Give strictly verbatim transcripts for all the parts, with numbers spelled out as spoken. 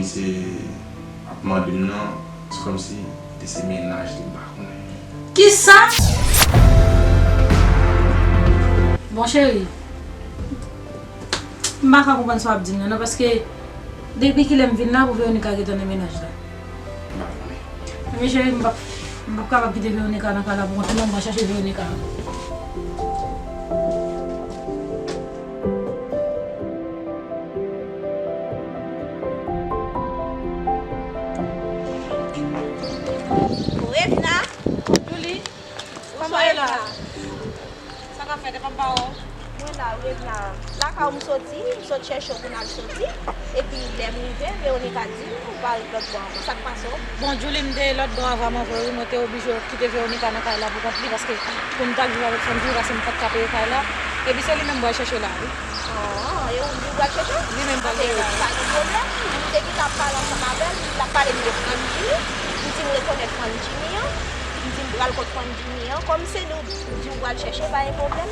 Misye ap mande m nan, se kòmsi li se mennaj li, m pa konnen. Kisa? Bon, cheri, m pa ka konprann sa w ap di m nan, non, paske depi kilè m vin la pou Veronica rete nan mennaj la? M pa konnen. Men cheri, m p ap, m p ap kapab kite Veronica nan kay la pou kont li, non, m pral chache Veronica. Revna. Julie, kòman w ye la? Sa k ap fèt, e pa m pa wè w? Mwen la, Revna. Lakay ou m soti, m sot chèche w pou n al soti. Epi lè m rive, Veronica di m ou pa ret lòt bò ankò. Sa k pase w? Bon, Julie, m te lòt bò a vrèman vre, wi. Mwen te oblije kite Veronica nan kay la pou kont li, paske pou m t al viv avèk fanm Jimmy, paske m pa t ka peye kay la. Epi se li menm m pral chèche la, wi. Ah, e ou, ou pral chèche? Li menm pral chèche. Pa gen pwoblèm. M te gentan ap pale ansanm avè l, l ap pale m de fanm Jimmy. M di m rekonèt fanm Jimmy an. M di m pral kot fanm Jimmy an. Kòm se li ou di ou pral chèche, pa gen pwoblèm.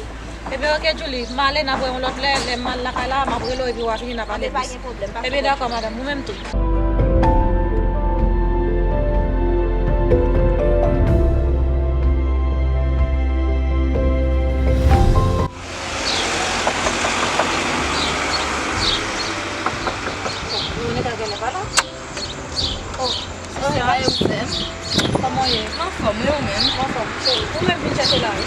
Ebyen, oke, Julie, m ale, n ap wè yon lòt lè, lè m al lakay la, m ap rele w epi w a vini, n a pale plis. Anben, pa gen pwoblèm, pa gen pwoblèm. Ebyen, dakò, madanm, ou menm tou. Veronica genlè pa la. Oh, oh, sista. Kòman w ye? M anfòm, wi, ou menm? M anfòm, cheri. Ou menm vin chèche la, wi.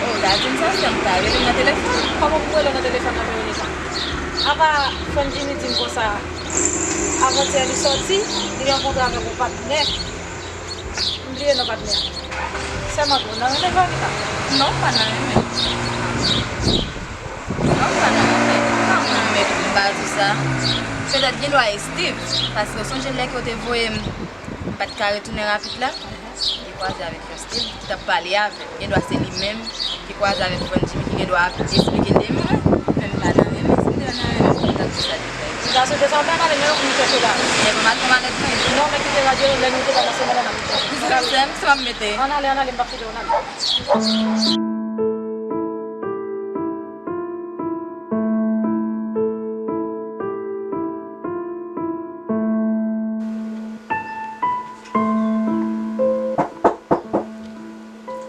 Oh, w ta di m sa, sè m, w ta rele m nan telefòn. Kòman pou m rele w nan telefòn nan, Veronica? Apa fanm Jimmy di m konsa, avantyè li sòti, li rankontre avèk yon patnè. M bliye non patnè a. Sèlman tou, w nan renmen Veronica? Non, m pa nan renmen. Non, m pa nan renmen. Kòman renmen pou m pa di sa? Petèt gen dwa e Steve, paske w sonje lè ke w te voye m, m pa t ka retounen rapid la? Li kwaze avèk yon Steve ki t ap pale avè m. Gen dwa se li menm ki kwaze avèk fanm Jimmy ki gen dwa ap esplike de mwen. Men m pa nan renmen, si m te nan renmen, m t ap di sa deja. M ta swete sa, men ann ale, men ou vin chèche la. Men pa mal fè malèt mwen. Non, men kite radyo, lè nou te pa nan semèn nan, n ap vin chèche. Di sa, sè m, se m ap mete. Ann ale, ann ale, m p ap kite w, ann ale.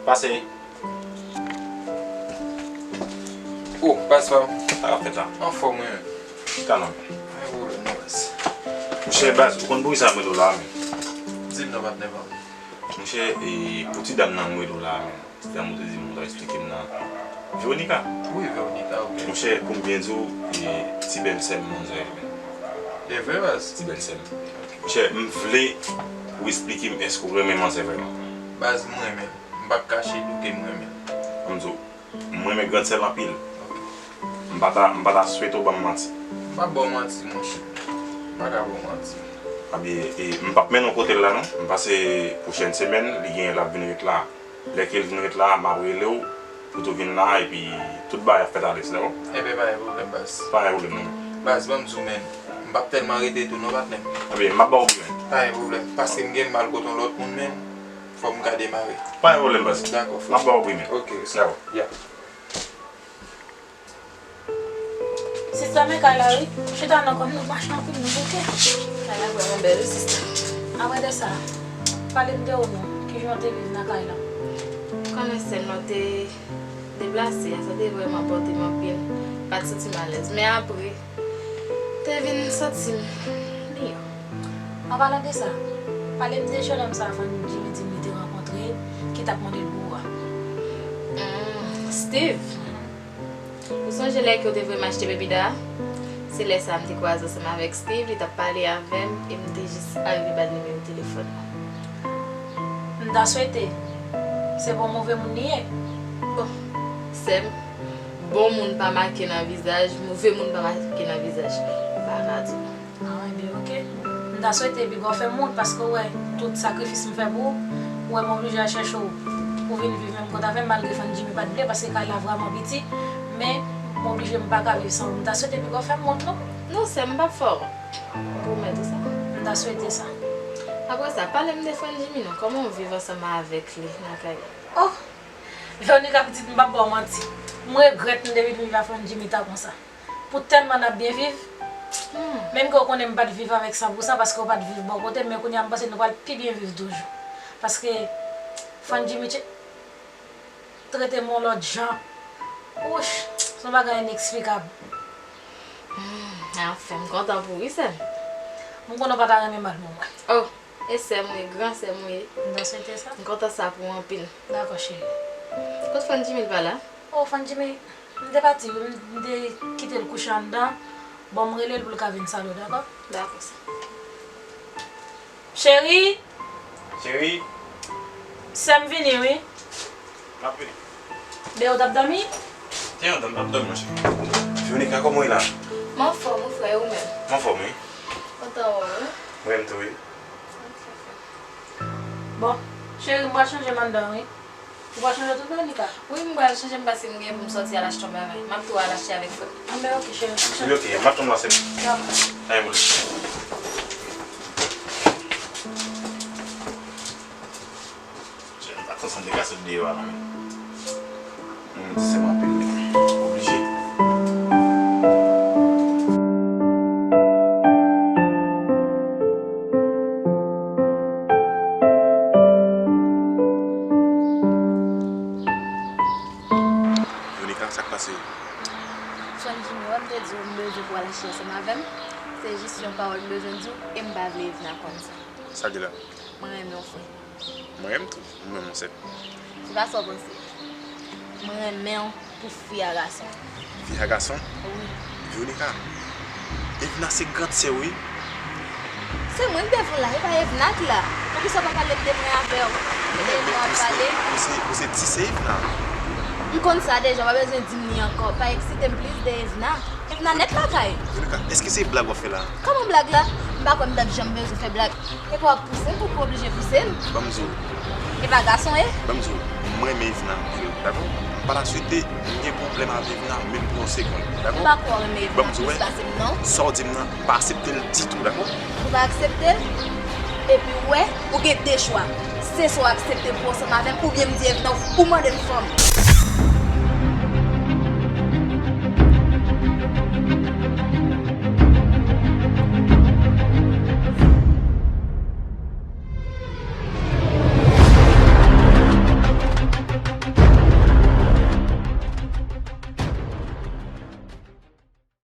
Pase. Oh, baz pa m. Sa k ap fèt la? Anfòm, wi. Talon. Pa gen pwoblèm non, baz. Monchè, baz, ou konn poukisa m rele w la, men. Di m non, patnè pa m. Monchè, e, pou ti dam nan m rele w la, men. Ti dam ou te di m, ou t ap eksplike m nan. Veronica? Wi, Veronica, ok. Monchè, pou m byen di w, e, ti bèl sè m, manzè, men. E vre, baz? Ti bèl sè m. Monchè, m vle ou eksplike m èske w renmen manzè vrèman. Baz, m renmen l. M p ap kache di w ke m renmen l. Ann di w, m renmen grann sè l anpil. M pa ta, m pa ta swete w ban m manti. M p ap ba w manti, monchè. M pa ka ba w manti. Ebyen, e, m p ap mennen w kote l la, non. M panse pwochèn semèn, li genyen l ap vin ret la. Lè ke l vin ret la, m ap rele w pou tou vin la, epi tout bagay ap fèt alèz, dakò? Ebyen, pa gen pwoblèm, baz. Pa gen pwoblèm, non. Baz, ban m di w, men, m p ap tèlman rete tou, non, patnè m. Ebyen, m ap ba w bri, men. Pa gen pwoblèm, paske m gen m al kote yon lòt moun, men. Fò m ka demare. Pa gen pwoblèm, baz. Dakò, frè. M ap ba w bri, men. Ok, dakò. Ya. Sista, men kay la, wi. Chita nan kò m, nou mache anpil, nou bouke. Kay la vrèman bèl, wi, sista. Apre de sa, pale m de ou non. Kijan w te viv nan kay la? Ou konnen sè m, lè w te deplase a, sa te vrèman pòte m anpil. M pa t santi m alèz. Men apre, te vin santi m miyò. An palan de sa, pale m de jennonm sa a fanmi Jimmy di m li te rankontre, ki t ap mande l pou ou a. Hmm, Steve. Ou sonje lè ke w te voye m achte bebida a? Se lè sa a m te kwaze ansanm avèk Steve, li t ap pale avè m, e m te jis arive ba l nimewo telefòn mwen. M ta swete se pa yon move moun li ye. Bon, sè m, bon moun pa make nan vizaj, move moun pa make nan vizaj. M pa ka di w. Ah, ebyen, oke. M ta swete piga w fè m wont, paske w wè tout sakrifis m fè pou ou, ou wè m oblije al chèche w pou vin viv menm kot avè m, malgre fanm Jimmy pa t vle, paske kay la vrèman piti, men m oblije m pa ka viv san ou. M ta swete piga w fè m wont, non. Non, sè m, m p ap fè w wont. M pwomèt ou sa. M ta swete sa. Apre sa, pale m de fanm Jimmy non, kòman w viv ansanm avèk li nan kay la? Oh! Veronica pitit, m p ap ba w manti. M regrèt m te vin viv ak fanm Jimmy ta konsa. Pou tèlman n ap byen viv, Menm ke w konnen m pa t viv avèk sa pou sa, paske w pa t viv bò kote m, men kounye a m panse nou pral pi byen viv toujou. Paske Frank Jimmy tche-, trete m yon lòt jan. Wouch, se yon bagay ineksplikab. Hmm, anfen, m kontan pou ou wi, sè m. M konnen w pa ta renmen mal pou mwen. Oh, e sè m ou ye, gran sè m ou ye. M ta swete sa. M kontan sa pou ou anpil. Dakò, cheri. Kot Frank Jimmy, l pa la? Oh, Frank Jimmy, m te pati wi, m te kite l kouche anndan. Bon, m rele l pou l ka vin salye w, dakò? Dakò, sè. Cheri! Cheri! Sè m vini wi. M ap vini. Dèyè w t ap dòmi? Te anndan, m t ap dòmi, monchè. Veronica, kòman w ye la? M anfòm, wi, frè, e ou menm? M anfòm, wi. Kontan wè w, wi. Mwen menm tou, wi. Bon, cheri, m pral chanje m anndan, wi. Ou pral chanje tou, Veronica? Wi, m pral chanje m paske m gen pou m sòti al achte yon bagay. M ap tou al achte avèk frè m. Anben, ok, cheri. Wi, ok, m ap tann w, sè m. Dakò. Ay, mwen. Chè, m pa t santi m te ka sot deyò a, non. Mwen di se m anpil, men oblije. Veronica, sa k pase? Frank Jimmy, wè m te di w m bezwen pou w al achte ansanm avè m. Se jis yon pawòl m bezwen di w e m pa vle Evna konn sa. Sa k gen la? Mwen renmen w, frè. Mwen renmen tou. Mwen menm, mon sè. Se pa sa w panse. Mwen renmen w pou fi a gason. Fi a gason? Wi. Veronica, Evna se grann sè w, wi. Se mwen k devan w la, e pa Evna k la. Poukisa w pa pale m de mwen avè w? E de Evna w ap pale? Ou se, ou se ti sè Evna. M konn sa deja, w pa bezwen di m li ankò. Pa eksite m plis de Evna. Evna nèt lakay. Veronica, èske se blag w ap fè la? Kòman blag la? M pa kwè m t ap janm bezwen fè blag. E pa w ap pouse m pou w oblije pouse m. Ban m di w. E pa gason w ye? Ban m di w, mwen renmen Evna anpil, dakò? Pa ta swete m gen pwoblèm avè Evna, menm pou yon segonn, dakò? M pa kwè w renmen Evna plis pase m, non. Sa w di m nan, m pa aksepte l ditou, dakò? Ou pa aksepte l? Epi w wè, ou gen de chwa. Se swa w aksepte pou w ansanm avè m, oubyen m di Evna ou mande m fanm.